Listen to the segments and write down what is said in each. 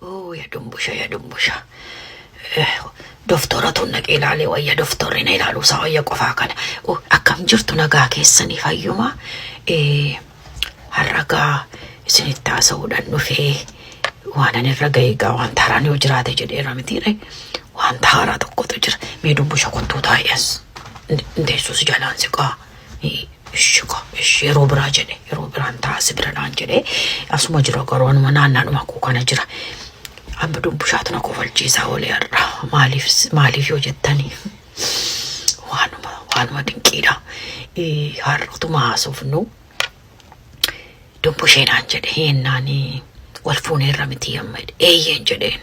Oo ya dumbusha ya dumbusha. Doftooratu naqee ilaalee wayya doftoorri na ilaaluu isaa wayya qofaa kana. Oh, akkam jirtu nagaa keessanii fayyuma. Har'a gaa isinitti haasa'uudhaan dhufee waan ani irra ga'e egaa wanta haaraan yoo jiraate jedheera mitiire. Wanta haaraa tokkotu jira. Mee dumbusha kottuu taa'e as. Inteessus jalaan siqaa. Ishika ishi yeroo biraa jedhe yeroo biraan ta'a si bira naan jedhe asuma jira garuu anuma naannaadhuma koo kana jira. Amma dubbishaatu na kofalchiisaa oolee har'a maaliif maaliif yoo jettanii waanuma waanuma dinqiidha. Har'atuma haasofnu dumbushee naan jedhe yennaan wal fuuneerra miti amma jedhe eeyyeen jedheen.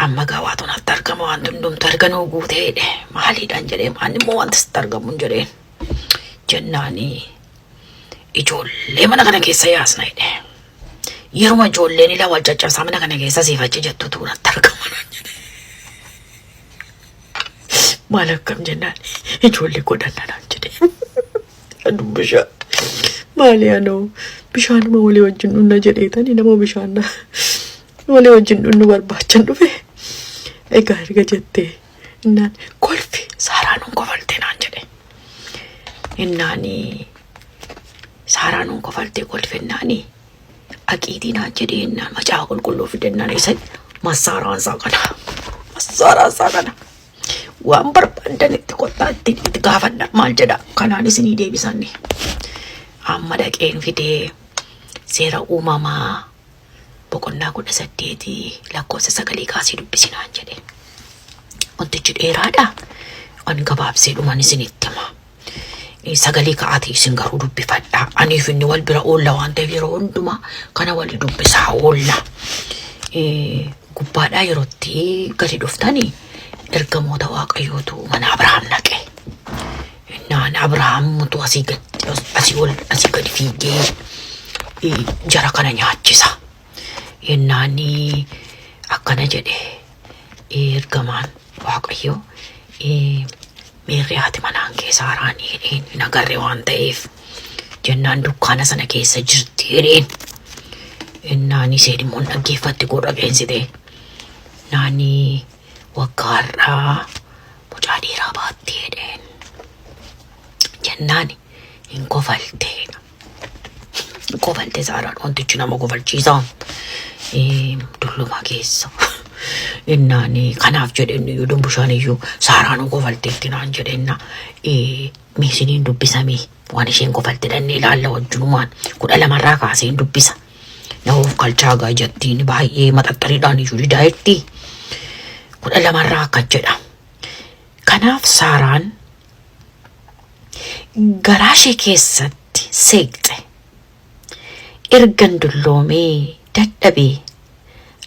Amma gaa waatu natti argama wanti hundumtu erga nuu guutee jedhe maaliidhaan jedhee maanni immoo wanti sitti argamu hin jedheen jennaani ijoollee mana kana keessa yaasna jedhe. Yeruma ijoolleen ila wal caccabsaa mana kana keessa siif achi jettutu natti argama naan jedhe. Maal akkam jennaan ijoollee godhanna naan jedhe. Dubbishaa. Maali anoo bishaanuma walii wajjin dhunna jedheetani nama bishaan walii wajjin dhunnu barbaachan dhufe. Egaa erga jettee innaan kolfi Saaraa nuun kofaltee naan jedhe. Innaani Saaraa nuun kofaltee kolfennaani aqiitii naan jedhee innaan macaafa qulqulluu fidennaan isa massaaraan isaa kana massaaraan isaa kana. Waan barbaaddanitti kottaa ittiin itti gaafadha maal jedha kanaan isinii deebisanni. Amma dhaqeen fidee seera uumamaa boqonnaa 18 lakkoofsa sagalii kaasee dubbisinaan jedhe. Wantichi dheeraadha. An gabaabsee dhuman isinitti hima. Sagalee ka'aatii isin garuu dubbifadha. Aniif inni wal bira oolla waan ta'eef yeroo hundumaa kana wali dubbisaa oolla. Gubbaadhaa yerootti gadi dhuftanii ergamoota Waaqayyootu mana Abrahaam naqe. Innaan Abrahaamtu asii gadi asii ol asii gadi fiigee jara kana nyaachisa. Innaan akkana jedhe ergamaan Waaqayyoo meerri haati manaan kee Saaraan jedheen hin agarre waan ta'eef jennaan dukkaana sana keessa jirti jedheen. Innaan isheen immoo hin dhaggeeffatti gurra qeensite. Naani waggaa har'aa mucaa dhiiraa baatti jedheen. Jennaan hin kofalte. Kofalte Saaraan wantichi nama kofalchiisa. Dulluma keessa. Innaan kanaaf jedheen iyyuu dumbushaan iyyuu Saaraan kofalteetti naan jedhenna. Miisiniin dubbisamee waan isheen kofalte dhannee ilaalla wajjinumaan 12rraa kaaseen dubbisa. Na of kalchaa gaa jettiin baay'ee maxaxxariidhaan iyyuu didaa jirti. 12rraa akkas jedha. Kanaaf Saaraan garaa ishee keessatti seeqxe. Ergan dulloomee dadhabee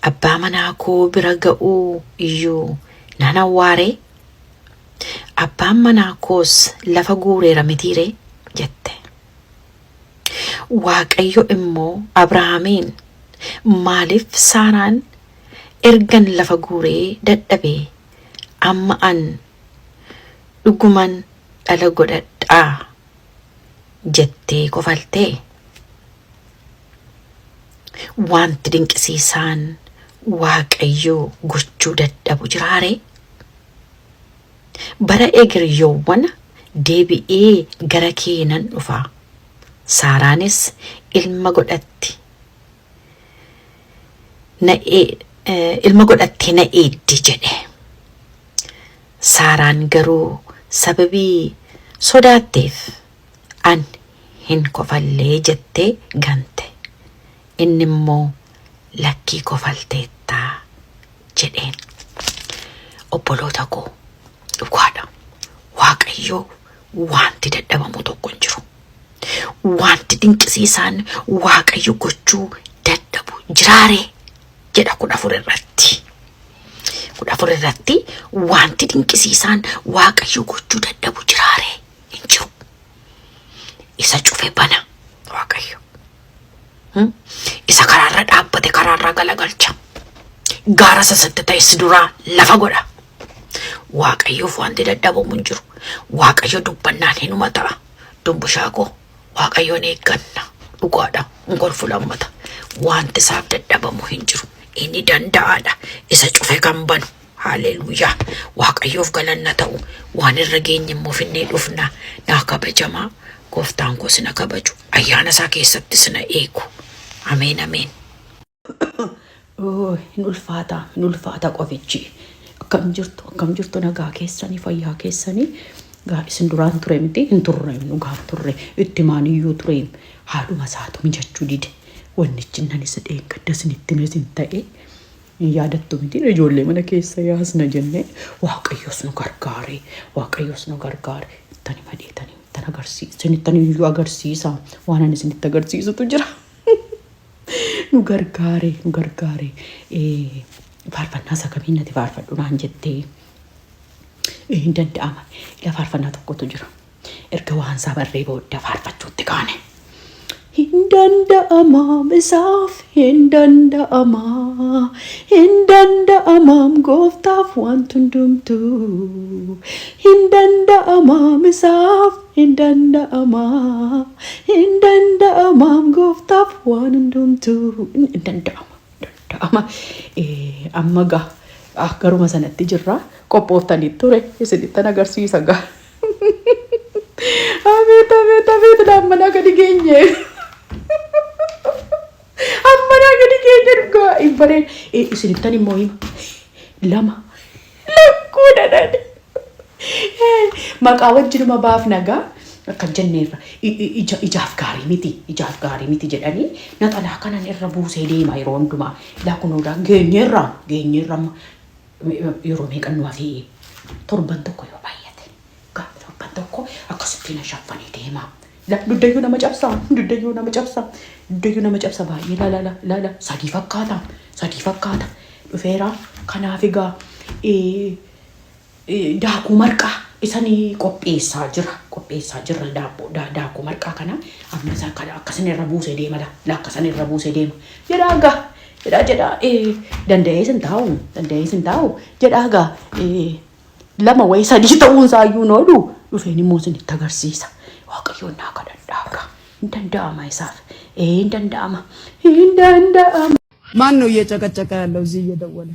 abbaa manaa koo bira ga'uu iyyuu nan awwaaree? Abbaan manaa koos lafa guureera mitiiree? jette. Waaqayyo immoo Abrahaamiin, Maaliif Saaraan ergan lafa guuree dadhabee amma an dhuguman dhala godhadhaa jettee kofaltee? Wanti dinqisiisaan Waaqayyo gochuu dadhabu jiraaree? Bara eger yoowwana deebi'ee gara kee nan dhufa, Saaraanis ilma godhatti na ilma godhattee na eeddi jedhe. Saaraan garuu sababii sodaatteef an hin kofallee jettee gante. Inni immoo lakkii kofalteetta jedheen. Obboloota koo dhugaadha. Waaqayyoo wanti dadhabamu tokko hin jiru. Wanti dinqisiisaan Waaqayyo gochuu dadhabu jiraaree jedha 14 irratti. 14 irratti wanti dinqisiisaan Waaqayyo gochuu dadhabu jiraaree hin jiru. Isa cufe bana Waaqayyo. Isa karaarra dhaabbate karaarra galagalcha. Gaara sasatti ta'e si duraa lafa godha. Waaqayyoof wanti dadhabamu hin jiru. Waaqayyo dubbannaan hinuma ta'a. Dubbishaa koo Waaqayyoon eegganna. Dhugaadha. Hin kolfu lammata. Wanti isaaf dadhabamu hin jiru. Inni danda'aadha. Isa cufe kan banu. Haleluuyaa. Waaqayyoof galanna ta'u. Waan irra geenye immoo finnee dhufna. Naa kabajamaa. Gooftaan koo sina kabaju. Ayyaana isaa keessatti sina eegu. Ameen ameen. Hin ulfaata, hin ulfaata qofichi. Akkam jirtu, akkam jirtu nagaa keessanii, fayyaa keessanii. Gaa isin duraan ture miti, hin turre, dhugaan turre, itti maaniyyuu ture. Haaluma isaatu mijachuu dide. Wannichi nan isa dheengadda isinitti himes hin ta'e. Hin yaadattu miti ijoollee mana keessa yaasna jennee Waaqayyos nu gargaare, Waaqayyos nu gargaare. Ittani madheetanii, ittan agarsiisa, isinittan iyyuu agarsiisa. Waan ani isinitti agarsiisutu jira. Nu gargaare, nu gargaare. Faarfannaa isa kamiin nati faarfadhu naan jettee. Hin danda'ama. Ila faarfannaa tokkotu jira. Erga waan isaa barree booda faarfachuutti kaane. Hin danda'ama isaaf, hin danda'ama, hin danda'amaam gooftaaf wanti hundumtuu. Hin danda'amaam isaaf, hin danda'ama, hin danda'amaam gooftaaf waan hundumtuu. Hin danda'ama, danda'ama. Amma gaa garuma sanatti jirra. Qophooftanii ture isinittan agarsiisa gaa. Abeet abeet abeet ammanaa gadi geenye. Ammanaa gadi geenye dhugaa hin bareen. Isinittan immoo hima. Lama. Lakkuu dhadhani. Maqaa wajjinuma baafna gaa. Akkan jenneerra ija ijaaf gaarii miti ijaaf gaarii miti jedhanii naxalaa kanan irra buusee deema yeroo hundumaa. Ilaa kunuudhaa geenyeerra geenyeerra amma yeroo meeqan nu hafee torban tokko yoo baay'ate torban tokko akkasitti na shaffanee deema. Dugdayyuu nama cabsa, dugdayyuu nama cabsa, dugdayyuu nama cabsa baay'ee la la la la sadii fakkaata, sadii fakkaata dhufeera. Kanaaf egaa daakuu marqaa isanii qopheessaa jira, qopheessaa jirra daabboo daakuu marqaa kana amma isa kana akkasin irra buusee deema la la akkasan irra buusee deema jedhaa gaa jedhaa jedhaa danda'ee sin taa'u danda'ee sin taa'u jedhaa gaa lama wayi sadii ta'uun isaayyuu hin oolu dhufeen immoo isinitti agarsiisa. Waaqayyoon naa kadhadhaa gaa hin danda'ama isaaf hin danda'ama hin danda'ama. ማን ነው እየጨቀጨቀ ያለው እዚህ እየደወለ?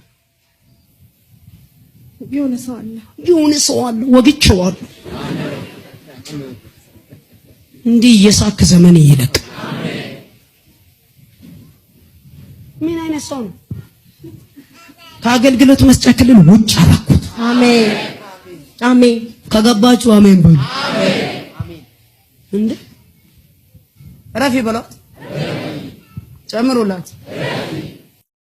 የሆነ ሰው አለ። የሆነ ሰው አለ፣ ወግቼዋለሁ። እንዲህ እየሳክ ዘመን ይለቅ። ምን አይነት ሰው ነው? ከአገልግሎት መስጫ ክልል ውጭ አደረኩት። አሜን አሜን። ከገባችሁ አሜን በሉ። እንዴ ረፊ በሏት፣ ጨምሩላት።